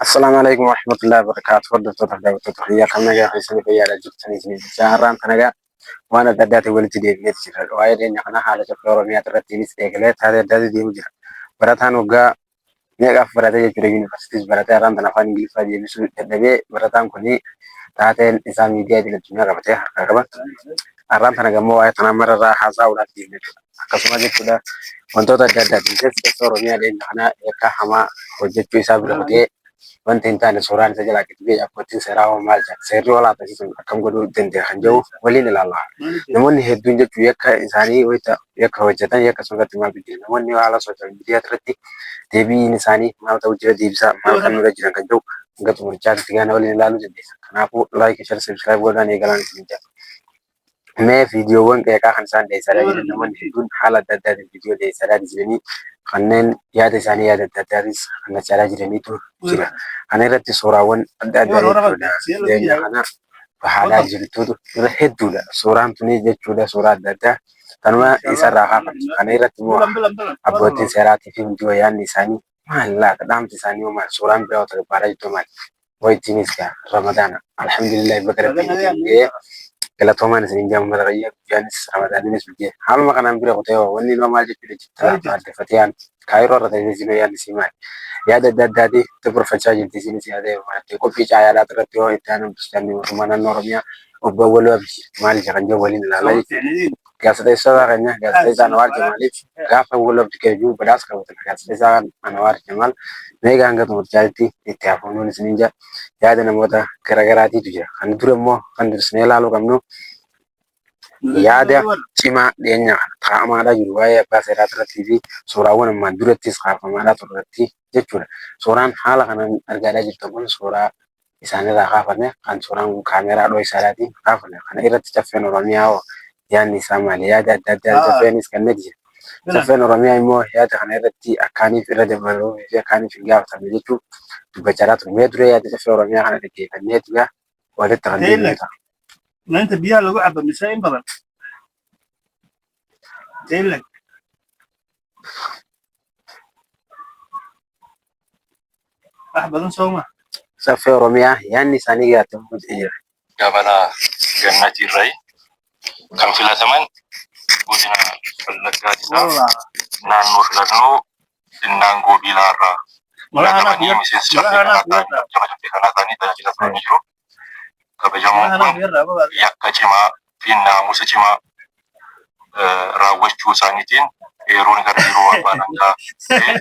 Assalaamu alaikum warahmatullahi wabarakatuh. Hordoftoota fi daawwattoota kiyyaa kan nagaa keessanii fayyaadha jirtanii isin jechaa har'aan kan nagaa waan adda addaatiin walitti deebineeti jira. Waa'ee dhiyeenya kana haala caffee Oromiyaa irrattiinis eegalee taatee addaatu deemu jira. Barataan waggaa meeqaaf barate jechuudha yuunivarsiitiis baratee har'aan tan afaan Ingiliffaa deebisuu dadhabee barataan kun taateen isaa miidiyaa idil addunyaa qabatee harkaa qaba. Har'aan tana gammoo waa'ee tanaa mararraa haasa'uudhaaf deemna jechuudha. Akkasuma jechuudha wantoota adda addaatiin keessa keessa Oromiyaa dhiyeenya kana yakka hamaa hojjechuu isaa bira kutee wanti hin taane suuraan isa jalaa gadi ba'e abbootiin seeraa hoo maal jedha seerri olaa taasisuun akkam godhuu danda'a kan jedhu waliin ilaalla. Namoonni hedduun jechuun yakka isaanii wayita yakka hojjetan yakka sun irratti maaltu jira namoonni haala sooshaal miidiyaa irratti deebiin isaanii maal ta'u jira deebisaa maal kan nurra jiran kan jedhu hanga xumurichaatti gaana waliin ilaaluu dandeessa. Kanaafuu like share subscribe godhaan eegalaan isin jedha. Mee viidiyoowwan qeeqaa kan isaan dhiyeessaa jiran namoonni hedduun haala adda addaatiin viidiyoo dhiyeessaa jiranii kanneen yaada isaanii yaada adda addaatis kennachaa jiraniitu jira. Kana irratti suuraawwan adda addaa jechuudha. Dhiyeenya kana bahaadhaa jirtutu irra hedduudha. Suuraan tuni jechuudha suuraa adda addaa kanuma isarraa kaafame. Kana irratti immoo abbootiin seeraatii fi hundi yaadni isaanii maal laata dhaamsi isaanii hoo maal suuraan biraa otoo bahaadhaa jirtu maali? Wayitiinis gaa Ramadaana alhamdulillah bakka rabbiin isin ga'ee galatoomaan isin hin mara rayyaa guyyaanis Ramadaaninis guyyaa haaluma kanaan bira kutee hoo wanni nama maal jechuudha jetta laata adda fatiyaan kaayiroo irra ta'ee isin yaadni isii maali yaada adda addaati itti gorfachaa jirti isinis yaada hirmaattee qophii caayaadhaa irratti hoo itti aanan pirezidaantii mootummaa naannoo Oromiyaa obbo Awwaluu Abdii maal jedhan kan jiru waliin ilaalaa jechuudha. Gaazexeessaa keenya gaazexeessaa Anwaar Jamaaliif gaafa Awwaluu Abdii keeyyuu badhaasa qabatan gaazexeessaa Anwaar Jamaal meeqa hanga xumurichaatti itti hafuun isiniin jedha yaada namoota garaagaraatiitu jira. Kan dura immoo kan dursinee ilaaluu qabnu yaada cimaa dhiyeenya kana taa'amaadhaa jiru waa'ee abbaa seeraa irrattii fi suuraawwan ammaan durattis kaafamaadhaa turretti jechuudha. Suuraan haala kanaan argaadhaa jirtan kun suuraa isaanirraa kaafame kan suuraan kun kaameeraa dho'isaadhaatiin kaafame. Kana irratti caffeen Oromiyaa hoo yaadni isaa maali? Yaada adda addaa caffeenis kennee jira. Caffeen Oromiyaa immoo yaada kana irratti akkaaniif irra dabaluu fi akkaaniif hin gaafatamne jechuun dubbachaa ture. Mee duree yaada caffee Oromiyaa kana dhaggeeffannee egaa walitti kan deebinu ta'a. Maanta biyaha lagu cabo mise in badan Taylag. Wax badan soo ma Caffee Oromiyaa yaadni isaanii gaafatamuu jira. Dabalaa Gannatiirrayi kan filataman godina Wallaggaa Lixaa Wallah. naannoo filannoo Innaangoo Biilaarraa Malaha anaa filatamanii ku yar miseensa malaha caffee anaa kanaa ku yar ta'anii barcuma caffee kanaa ta'anii tajaajila turanii jiru. malaha Kabajamoon anaa kun ku yarraa babaadha. yakka cimaa fi naamusa cimaa raawwachuu isaaniitiin eeruun gara biiroo abbaa alangaa dhufee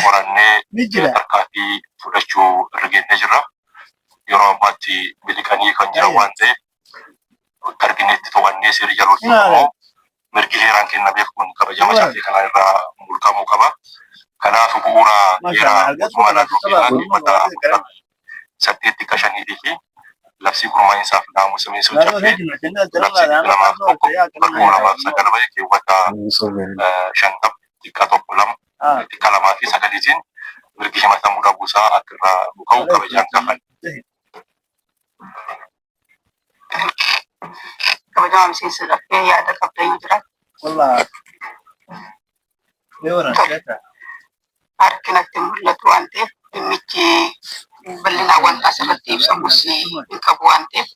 qorannee Ni jira. tarkaanfii fudhachuu irra geenyee jirra. Yeroo ammaatti miliqanii kan jiran Ayya. waan ta'eef bakka arginetti to'annee seera jala oolchuun Inaale. immoo mirgi heeraan kennameef kun kabajama Waran. caffee kanaa irraa mulqamuu qaba. Kanaaf bu'uura Masha heera Allah. Halkaas ku mootummaa dhalaatay naannoo sabaa keenyaa gurma keewwata baadiyya garan. 8 xiqqa 5 fi labsii gurmaa'insaa fi naamusa miseensota Laalo caffee hejna jannada labsii jalala 201 ama bara 2009 bahe keewwata 50 xiqqa 1 2 xiqqa 2 fi 9tiin mirgi himatamuu dhabuusaa akka irraa nu ka'u kabajaan gaafanna. Kabajamaa miseensa caffee yaada qabda yoo jiraate. Wallah. Mee waran sheeka. Harki natti mul'atu waan ta'eef dhimmichi bal'inaan wanta asirratti ibsamus hin qabu waan ta'eef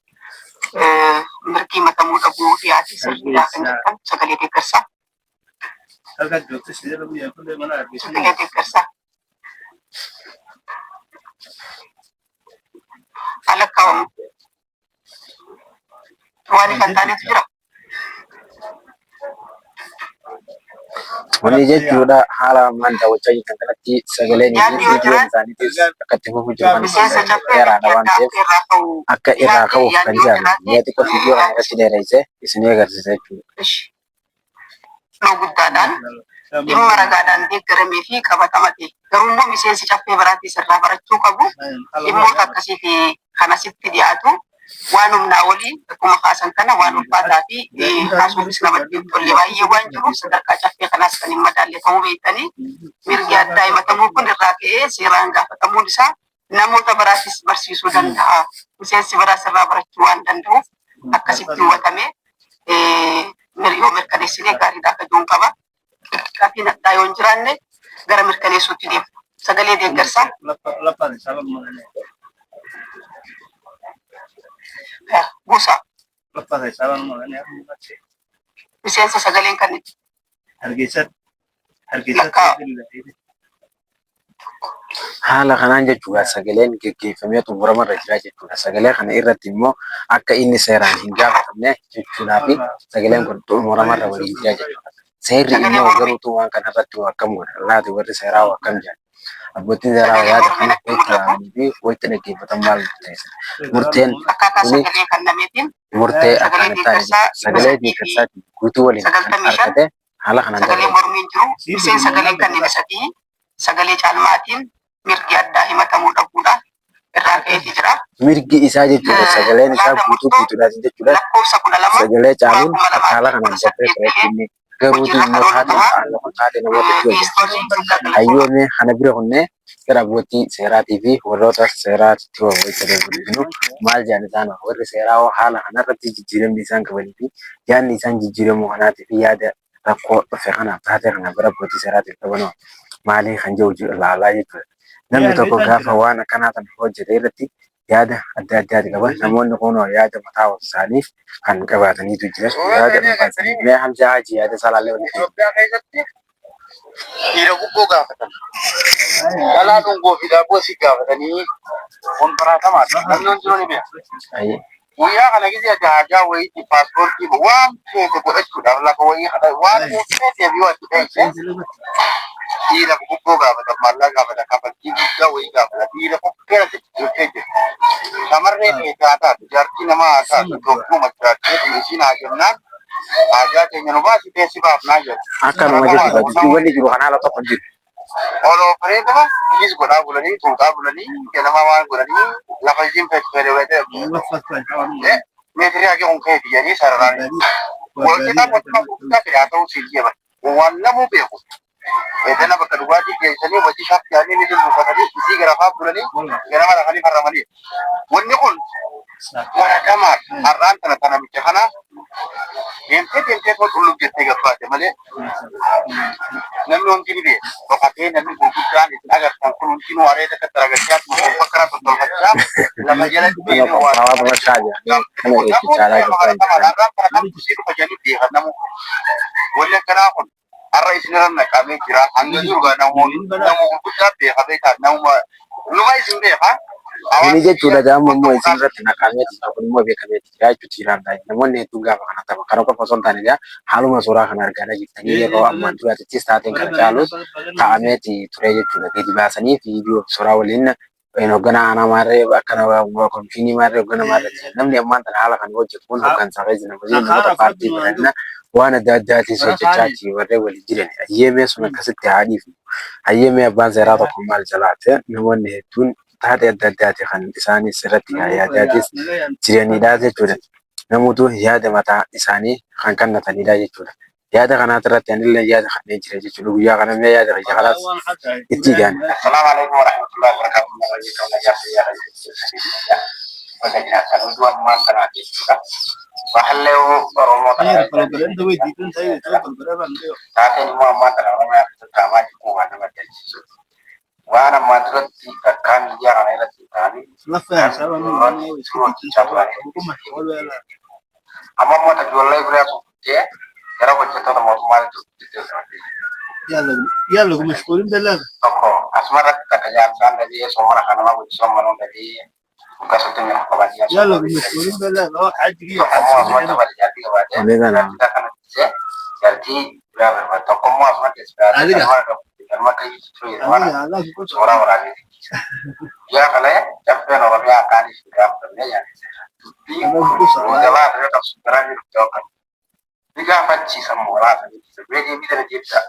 mirgi himatamuu dhabuu dhiyaate sirriidha kan jettan sagalee deeggarsaa. Halkaas joogte sidee lagu yahay kulley mana hargeysa. Sagalee deeggarsaa. Alakkaa'amu. Waan ifa hin taanetu jira. Wanni jechuudha haala ammaan daawwachaa jirtan kanatti sagaleen fi Yaadni yoo viidiyoon jiraate isaaniitis akka itti fufuu jiru kan miseensa caffee dheeraadha mirgi waan addaa ta'eef akka irraa ka'u akka irraa dhiyaate ka'uuf kan yaadni yoo jedhame jiraate mee xiqqoo viidiyoo kana irratti dheeressee isinii agarsiisa jechuudha. Ishi. Filannoo guddaadhaan dhimma ragaadhaan deeggaramee fi qabatama ta'e. Garuu immoo miseensi caffee biraatiis irraa barachuu qabu. Dhimmoota akkasii fi kan asitti dhiyaatu waan humnaa olii akkuma kaasan kana waan ulfaataa fi kaasuufis namatti hin tolle baay'ee waan jiruuf sadarkaa caffee kanaas kan hin madaalle ta'uu beektanii mirgi addaa himatamuu kun irraa ka'ee seeraan gaafatamuun isaa namoota biraatis barsiisuu danda'a. Miseensi biraas irraa barachuu waan danda'uuf akkasitti hubatamee yoo mirkaneessinee gaariidha akka jiruun qaba. Gaaffiin addaa yoo hin jiraanne gara mirkaneessuutti deemna. Sagalee deeggarsaa buusaa. Miseensa sagaleen kan lakkaa'u. Haala kanaan jechuudha sagaleen geggeeffamee xumuramarra jira jechuudha. Sagalee kana irratti immoo akka inni seeraan hin gaafatamne jechuudhaa fi sagaleen kun xumuramarra waliin jira jechuudha. Seerri Sagalee immoo mormii. garuutu waan kana irratti akkam godha laati warri seeraa hoo akkam jedhan. Abbootiin seeraa Sagalee yaada mormiin kana akka walitti mul'atu. ilaalanii fi walitti dhaggeeffatan maal murteessa? Murteen Akkaataa kuni sagalee kennameetiin murtee sagalee akkaan hin taane deeggarsaa jechuudha. Sagalee deeggarsaatiin guutuu waliin kan 95 argate haala kanaan sagalee darbe. mormiin jiru miseensa sagaleen kanneen 3 sagalee caalmaatiin mirgi addaa himatamuu dhabuudha irraa ka'eeti jira. Mirgi isaa jechuudha sagaleen isaa Yaada guutuu murtoo guutuudhaatiin jechuudha. lakkoofsa 12 Sagalee bara caaluun kuma lamaa haala fi kanaan kudha darbee saddeet ture ta'ee inni garuutu hojiirra immoo kan oolu taatee ta'a. haala kun taatee namoota itti Dhiyeessitoonni hojjechiisu. mirga galatooma. Hayyoomee kana bira kunnee gara abbootii seeraatii fi warroota seeraatti walitti deebiinu maal jedhan isaan warri seeraa hoo haala kanarratti jijjiiramni isaan qabanii fi yaadni isaan jijjiiramuu kanaatii fi yaada rakkoo dhufe kanaaf taatee kanaaf gara abbootii seeraatiif qabanoo maalii kan jedhu ilaalaa jechuudha. Namni tokko gaafa waan akkanaa kana hojjete irratti yaada adda addaati qaba. Namoonni kun yaada mataa isaaniif kan qabaataniitu jira. Yaada dhuunfaa isaanii. Mee Hamzaa Haji yaada isaa ilaallee walitti. Itoophiyaa keessatti dhiira gubboo gaafatan. Dhalaa dhungoo fi daabboo si gaafatanii kontiraatamaadha. Namni hundinuu ni beeka. Ayyee. Guyyaa kana gisee ati haajaa wayiitti paaspoortii waan feete godhachuudhaaf lafa wayii kana waan feeteef yoo ati dheesse dhiira gubboo gaafatan, maallaa gaafatan, kafaltii guddaa wayii gaafatan, dhiira bukkee asitti jirtee jirti. Shamarree feete haa taatu, jaartii namaa haa taatu, Itoophiyuma jiraattee isiin haa jennaan haajaa keenya nu baasi teessi baafnaa jedhu. Akkanuma jechuudha. Dubbiin wanni jiru kan haala tokko hin jiru. Oloo fireetuma is godhaa bulanii, tuutaa bulanii, ganama waan godhanii lafa isiin feete fedhe meetirii hagee kun keeti jedhanii sararaan. Walqixa walqixa gurguddaa fedhe haa ta'uu siin jeeban. Waan lamuu beeku. Edana bakka dhugaatii geessanii hojii shaaf yaanii ni lulluufatanii isii garafaa bulanii ganama lafanii farramanii. Wanni kun waraqamaa har'aan tana tana micha kana deemtee deemtee too xullub jettee gabbaate malee namni hundi ni beeka. Dhokatee namni gurguddaan isin agartan kun hundinuu areeda akka daragachaa bakka tottolfachaa lafa jalatti Kana deemee waan qophaa'aa taphataa jiranii kana eegichaa qophaa'aa jiran. Wanni akkanaa kun har'a isinirra naqamee jira. Hanga jiru gaa namoonni nama gurguddaa beeka beekaa nama numa isin beeka. Kuni jechuudha gaama immoo isin irratti naqamee jira kun immoo beekamee jira jechuutti jiraan taa'e. Namoonni hedduun gaafa kana tapha kana qofa osoo hin taane egaa haaluma suuraa kana argaa jirtanii yeroo ammaan duraattis taateen kana caalus taa'ameeti ture jechuudha. Gadi baasanii viidiyoo suuraa waliin hoogganaa aanaa maarree akkana komishinii maarree hoogganaa maarree namni ammaan tana haala kana hojjetu kun hooggansaa keessa nama jiru namoota paartii badhaadhinaa waan adda addaatis hojjechaa warreen waliin jiran. Hayyeemee sun akkasitti haa dhiifnu. Hayyeemee abbaan seeraa tokko maal jalaate namoonni hedduun taatee adda addaati kan isaanis irratti yaadaatis jiranidha jechuudha. Namoota yaada mataa isaanii kan kennatanidha jechuudha. Yaada kanaati irratti anillee yaada kanneen jira jechuudha. Guyyaa kana mee yaada kiyya kanaas itti idaan. Assalamu alaikum warahmatullahi wabarakatuh. Bahallee Oromoo kana taateen immoo ammaa kana Oromiyaa keessatti taamaa jirtu waan nama ajaa'ibsiisu. Waan ammaa duratti takkaa miidiyaa kana irratti ta'anii amma immoo ijoollee biraa kuttee gara hojjettoota mootummaatti tokko asumarratti takka jaarsaan dhabii soomana kan nama guddisoo manuu dhabii akkasutti mi'a qabanii tokkommoo asumatti bari jaartii qabaatee Olee kana jaartii kana dhiisee jaartii biraa barbaada tokkommoo asumatti galma suuraa waraabee guyyaa kana caffeen Oromiyaa akkaaniif gaafatamee yaadise. Dubbii gabaa irra qabsu garaa jiru ta'uu qaba. Ni gaafachiisa mooraa sana deebii sana deebisa.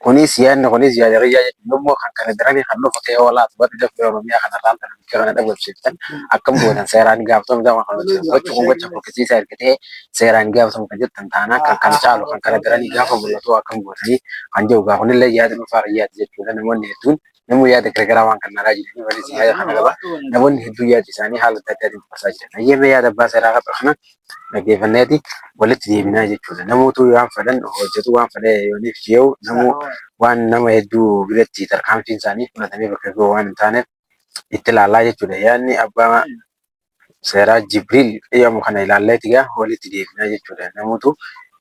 Kunis yaadni kunis yaada riyyaa jechuun immoo kan kana daranii kan dhufu ta'ee oolaatu warri dafee Oromiyaa kana irraan kan biyya kana dhabamsiiftan akkam gootan seeraan gaafatamu gama kan hojjetan gochi kun gocha fokkisiisaa erga ta'ee seeraan gaafatamu kan jettan taanaan kan kana caalu kan kana daranii gaafa mul'atu akkam gootanii kan jedhu gaa kunillee yaada dhuunfaa riyyaati jechuudha namoonni hedduun Namni yaada garagaraa waan kan ilaalaa jiranii malis yaada kana qaba. Namoonni hedduun yaada isaanii haala adda addaatiin dabarsaa jiran. Hayyee yaada abbaa seeraa kana dhaggeeffanneeti walitti deebinaa jechuudha. Namootu waan fedhan hojjetu waan fedhe yooniif je'u namuu waan nama hedduu biratti tarkaanfiin isaanii fudhatamee bakka ga'u waan hin taaneef itti ilaalaa jechuudha. Yaadni abbaa seeraa Jibriil jedhamu kana ilaalleeti gaa walitti deebinaa jechuudha. Namootu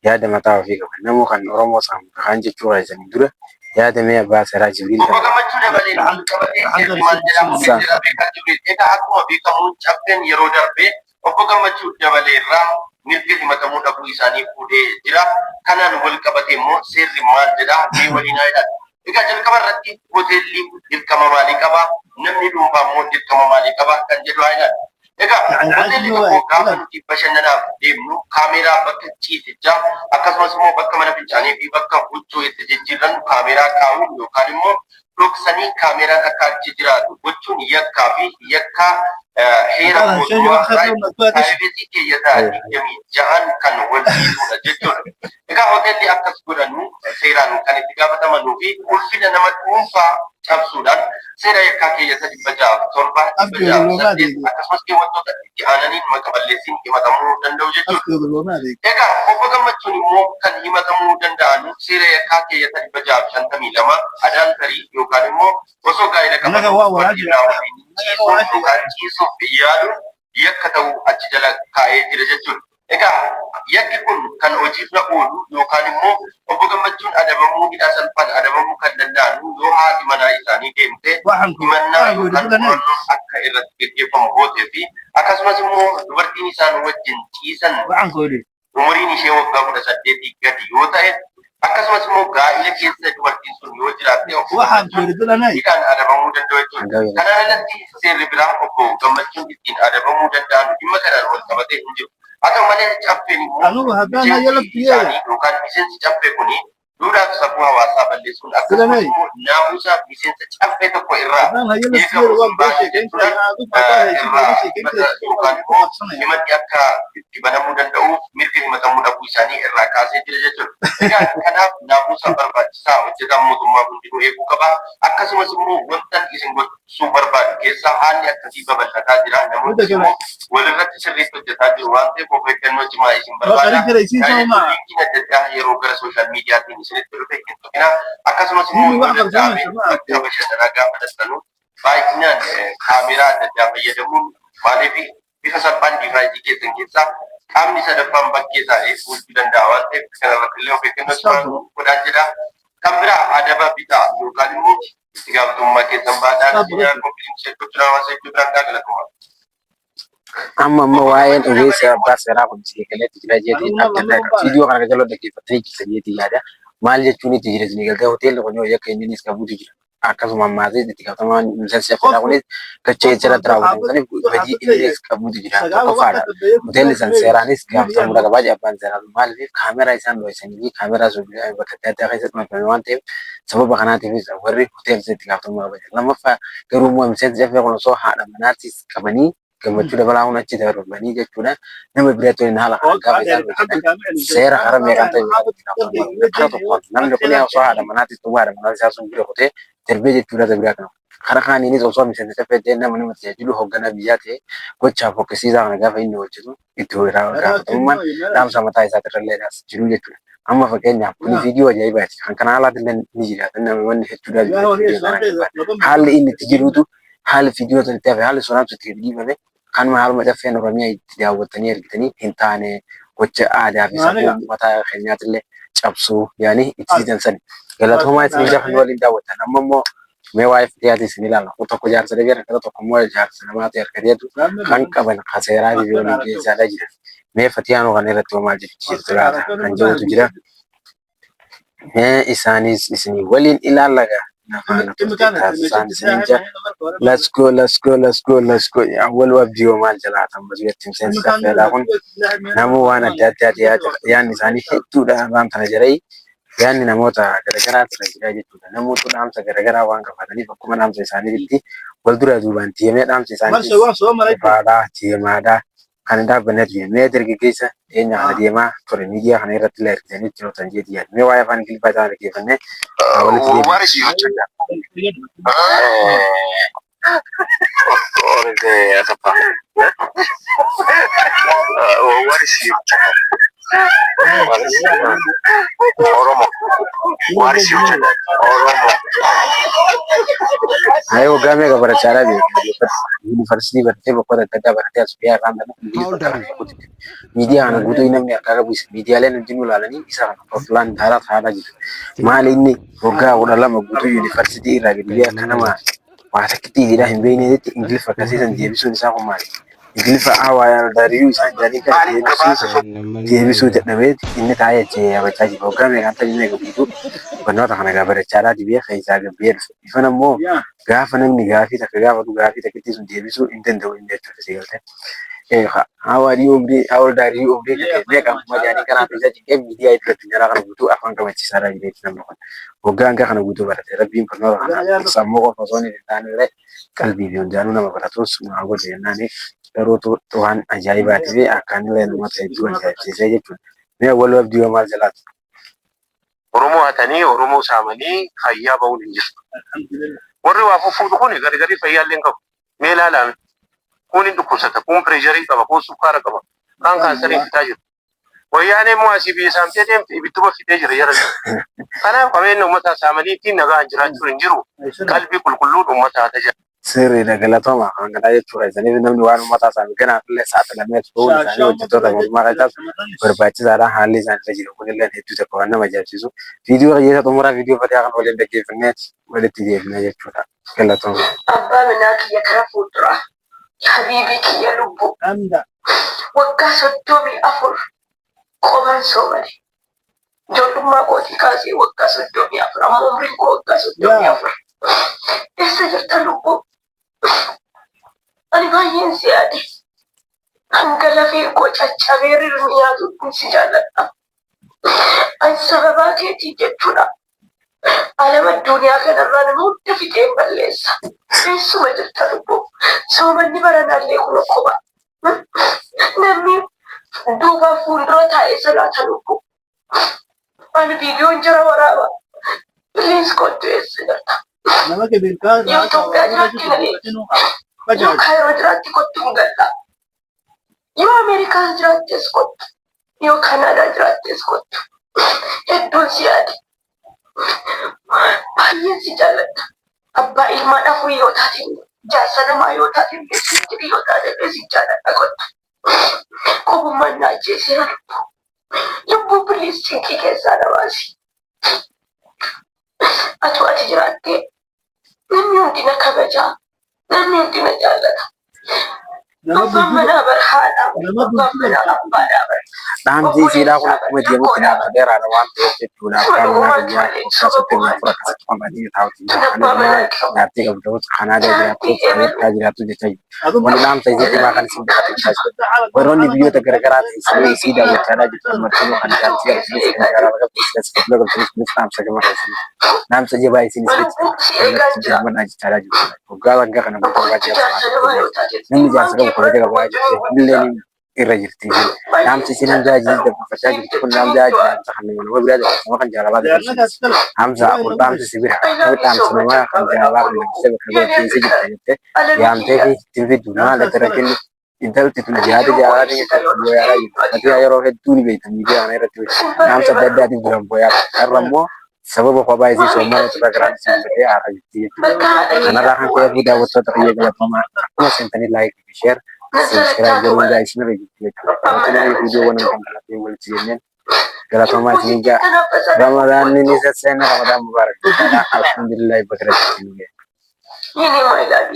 yaada mataa ofii qaba. Namuu kan Oromoo saamu kan jechuu keessanii dura yaada mee abbaa seeraa Jibriil Obbo kana Gammachuu Dabalee wal qabatee seerri maal jedhamu seera beekaa Jibriil. Egaa akkuma beekamu caffeen yeroo darbe obbo Gammachuu Dabalee irraa mirga himatamuu dhabuu isaanii fuudhee jira. Kanaan wal qabatee immoo seerri maal jedha mee waliin haa ilaallu. Egaa jalqaba irratti hoteelli dirqama maalii qaba? Namni dhuunfaa immoo dirqama maalii qaba? Kan jedhu haa ilaallu. Egaa hoteelli tokko gaafa nuti bashannanaaf deemnu kaameeraa bakka ciisichaa akkasumas immoo bakka mana fincaanii fi bakka huccuu itti jijjiirran kaameeraa kaa'uun yookaan immoo dhoksanii kaameeraan akka achi jiraatu gochuun yakkaa fi yakkaa heera mootummaa privacy keeyyataa 26n kan wal dhiibudha jechuudha. Egaa hoteelli akkas godhanu seeraan kan itti gaafatamanuu fi ulfina nama dhuunfaa cabsuudhaan seera yakkaa keeyyata 607, 608 akkasumas keewwattoota itti aananiin maqa balleessiin himatamuu danda'u jechuudha. Egaa obbo Gammachuun immoo kan himatamuu danda'an seera yakkaa keeyyata 652 adultery yookaan immoo osoo gaa'ela qaban dubartii biraa waliin ciisuun yookaan ciisuuf yaaluun yakka ta'uu achi jala kaa'ee jira jechuudha. Egaa yakki kun kan hojiirra oolu yookaan immoo obbo Gammachuun adabamuu hidhaa salphaan adabamuu kan danda'an yoo haati manaa isaanii deemte himannaa yookaan qorannoon akka irratti gaggeeffamu gootee fi akkasumas immoo dubartiin isaan wajjin ciisan umuriin ishee waggaa 18 gadi yoo ta'e akkasumas immoo gaa'ila keessa dubartiin sun yoo jiraatte obbo Gammachuun hidhaan adabamuu danda'u jechuudha. Kanaan alatti seerri biraa obbo Gammachuun ittiin adabamuu danda'an dhimma kanaan wal qabatee hin jiru. Haa ta'u malee caffeen immoo miseensi isaanii yookaan miseensi caffee kuni duudhaa fi safuu hawaasaa balleessuun akkasumas immoo naamusa miseensa caffee tokko irraa eegamu hin baane jechuudhaan irraa himata yookaan immoo himanni akka itti banamuu danda'uuf mirga himatamuu dhabuu isaanii irraa kaasee jira jechuudha. Egaa kanaaf naamusa barbaachisaa hojjetaan mootummaa hundinuu eeguu qaba. Akkasumas immoo wantan isin gorsuu barbaadu keessaa haalli akkasii babal'ataa jira. Namoonni immoo walirratti sirriitti hojjetaa jiru waan ta'eef of eeggannoo cimaa isin barbaada. Liinkiin adda addaa yeroo gara social miidiyaatiin isinitti dhufe hin tuqinaa. Akkasumas immoo yoo danda'ame bakka bashannanaa gaafa dhaqxanu baay'inaan kaameeraa adda addaa fayyadamuun maaliif bifa salphaan device keessan keessaa qaamni sadaffaan bakkee taa'ee fuudhuu danda'a waan ta'eef kanarratti illee of eeggannoo cimaa godhaa jedha. Kan biraa adaba bitaa yookaan immoo itti gaafatamummaa keessan baadhaa qophiin ishee gochuun hawaasa hedduu biraan gaa galatoomaa. Amma ammoo waa'een ogeessa abbaa seeraa kun isin galeetti jira jeetii abdannaa qaba. Viidiyoo kana jala dhaggeeffattanii jirtan jeetii yaada. Maal jechuun itti jira isin galtee hoteelli kun yoo yakka inninis qabuutu jira. Akkasuma ammaas itti gaafatamaan miseensi caffeedhaa kunis gocha irratti raawwatamu saniif badii inninis qabuutu jira. Tokkoffaadha. Hoteelli san seeraanis gaafatamuu qaba jedha abbaan seeraa sun. Maaliif kaameraa isaan dhoksanii fi kaameraa sun bakka adda addaa keessatti maxxanfame waan ta'eef sababa kanaatiifis warri hoteelli itti gaafatamuu qaba jedha. Lammaffaa garuu immoo miseensi caffee kun osoo haadha manaatis qabanii Gammachuu Dabalaa kun achi darbanii jechuudha. Nama biratti waliin haala kanaan gaafa isaan hojjetan seera karaa meeqaan ta'e karaa tokkoon namni kun osoo haadha manaatis ta'uu haadha manaa isaa sun bira kutee darbee jechuudha biraa kana. Karaa kaaniinis osoo miseensa caffee ta'e nama nama tajaajilu hoogganaa biyyaa ta'e gochaa fokkisiisaa kana gaafa inni hojjetu itti gaafatamummaan dhaamsa mataa isaatirra jiru jechuudha. Amma fakkeenyaaf kun viidiyoo ajaa'ibaati. Kan kana alaatti illee ni jiraata. Namoonni hedduudhaan haalli inni itti jirutu haalli viidiyoo sun itti hafe haalli suuraan sun itti gadi dhiifame kanuma haaluma caffeen Oromiyaa itti daawwattanii argitanii hin taane gocha aadaa fi safuu mataa keenyaatillee cabsuu yaani itti didan sani. Galatoomaa isin jafa waliin daawwattan. Amma immoo mee waa'ee fitiyaati isin ilaalla. Tokko jaarsa dhibee rakkata tokko immoo jaarsa namaa ta'e harkateetu kan qaban kan seeraa fi waliin geessaadha jira. Mee fatiyaan kana irratti maal jirtu laata kan jedhutu jira. Mee isaanis isinii waliin ilaalla gaa. Nafaana turte taasisaan isiniin jira. Let's go, let's go, let's go, let's go. Awwalu abdii hoo maal jalaa tan basuutti miseensi caffeedhaa kun namuu waan adda addaa dhiyaate yaadni isaanii hedduudha waan kana jedhee yaadni namoota garagaraa ture jira jechuudha. Namootu dhaamsa garagaraa waan qabaataniif akkuma dhaamsa isaaniitti wal duraa duubaan deemee dhaamsa isaaniitis ifaadhaa deemaadhaa. Kan hin dhaabbannetu jira. Mee dargaggeessa dhiyeenya kana deemaa ture miidiyaa kana irratti illee argitanii jirtan jeetii yaadu. Mee waa'ee afaan Ingiliffaa isaa dhaggeeffannee haa walitti deebinu. What is your What is your What is Oromo? What is your Oromo? Ayee waggaa meeqa barachaadhaa beeku? Yuunivarsiitii baratee bakkoota adda addaa baratee as biyya irraan kana How old are you? miidiyaa kana guutuu namni harkaa qabu isa. Miidiyaaleen hundinuu ilaalanii isa kana hordofaan haaraa haadhaa jiru. Maali inni waggaa 12 guutuu yuunivarsiitii irraa gadi biyya akka nama waa takkitti hidhaa hin beeknetti Ingiliffa akkasiisan deebisuun isaa kun maali? Ingiliffa hawaayaan dariyyuu isaan jedhanii kan deebisuu deebisuu dadhabee inni taa'ee achi yaabachaa jira. Waggaa meeqaan ta'e meeqa guutuu barnoota kana gaa barachaadhaa dibee keessaa gabbee dhufe. Ifan ammoo gaafa namni gaafii takka gaafatu gaafii takkitti sun deebisuu hin danda'u inni jechuudha si galte. Hawaadhii umrii hawaal daarii umrii kan meeqa amma jedhanii kanaaf isa cinqee miidiyaa iddoo addunyaa kana guutuu afaan qabachiisaadhaa jira jechuudha namni kun. Waggaa hanga kana guutuu barate rabbiin barnoota kana sammuu qofa osoo hin taane illee qalbii fi hundaanuu nama baratus maa godhe jennaani garuu waan ajaa'ibaatii fi akkaan illee namoota hedduu ajaa'ibsiisee jechuudha. Mee awwaluu abdii yoo maal jalaatu? Oromoo hatanii Oromoo saamanii fayyaa ba'uun hin jiru. Warri waa fuffuudhu kun gargarii fayyaa illee hin qabu. Mee ilaalaame. Kun hin dhukkubsata, kun pireesharii qaba, kun sukkaara qaba, kaan kaansarii fitaa jiru. Wayyaanee immoo asii biyya saamtee deemte ibidduma fitee jira jara. Kanaaf qabeenya uummataa saamanii ittiin nagaan jiraachuun hin jiru. Qalbii qulqulluun uummataa tajaajila. Sirriidha galatooma kan kanaa jechuudha. Isaniif namni waan uummataa isaanii kanaaf illee saaxilamee as ba'uun isaanii hojjettoota mootummaa keessaas barbaachisaadha. Haalli isaan irra jiru kun illee hedduu tokko waan nama ajaa'ibsiisu. Viidiyoo keessa xumuraa viidiyoo fataa kan waliin dhaggeeffannee walitti deebina jechuudha. Galatooma. Abbaa manaa kiyya kara fuulduraa. Habiibii kiyya lubbuu. Waggaa 34 qoban soomane. Ijoollummaa kootii kaasee waggaa 34 amma umriin koo waggaa 34. Eessa jirta lubbuu? Ani baay'een si yaade. Hanga lafee koo caccabee rirmi nyaatutti si jaalladha. Ani sababaa keetii jechuudha. Alama addunyaa kanarraa nama hunda fixeen balleessa. Eessuma jirta lubbuu? Soomanni baranaallee kun qoba. Namni duuba fuuldura taa'ee salaata lubbuu. Ani viidiyoon jira waraaba. Please kottu eessa jirta? Yoo Itoophiyaa jiraatti malee. Yoo Kaayiroo jiraatti kottu hin galla. Yoo Ameerikaa jiraattes kottu. Yoo Kanaadaa jiraattes kottu. Hedduun si yaade. Baay'een si jaalladha. Abbaa ilmaan afurii yoo taate jaarsa namaa yoo taate illee yoo taate illee si jaalladha kottu. Qobummaan na ajjeeseera lubbuu. Lubbuu please cinqii keessaa na baasi. Atu ati jiraattee namni hundi na kabajaa. Namni hundi na jaallata. Abbaan manaa bar haadhaa bar. Abbaan manaa abbaadhaa bar. Dhaamsi isiidhaa kun akkuma deemutti naaf dheeraadha waan ta'eef jechuudha. Abbaa manaa biyyaa waggaa 34 akkasitti qophaa'anii taa'utu jira. Kan ilmaa jaartii qabdu ta'us Kanaadaa jiraattus Ameerikaa jiraattus jecha jiru. Wanni dhaamsa isii cimaa kan isin dabarsu warroonni biyyoota garaagaraa teessanii isii daawwachaadhaa jirtan martinuu kan jaartii qabdanis kan jaalala qabdanis kan sibiila qabdanis kunis dhaamsa gama keessanii dhaamsa jabaa isin isinitti dabarsaa jechaadhaa jirtu. Waggaa waggaa kana guutuu waggaa jaarsa namni jaarsa qabu kabaja qaba jechuudha. Illee irra jirti. Dhaamsi isin hamzaa hajii dabarfachaa jirtu kun dhaamsa hajii dhaamsa kan nama nama biraa dabarsu nama kan jaalalaa dabarsu. Dhaamsa afur dhaamsi si bira akkamitti dhaamsa namaa kan jaalalaa kan dabarsee bakka bira keessa jirta jettee yaamtee fi ittiin fiddu maal adda rakkinni intalti tun yaada jaalalaa keessatti booyaaraa jirti. Fatihaa yeroo hedduu ni beekta miidiyaa kana irratti dhaamsa adda addaatiif jiran booyaa har'a immoo sababa kophaa isii soomana irra garaan isii gubatee haaraa jirti jechuudha. Kanarraa kan ka'e daawwattoota kiyya galatooma akkuma seentanii like fi share subscribe godhuun gaa isin irra jirti jechuudha. Kanaafuu viidiyoowwan kan kanatti walitti jenneen galatoomaa isin gaa Ramadaan ni sasseena Ramadaan mubaarak. Alhamdulillah bakka irratti nu ga'e. Yini my love,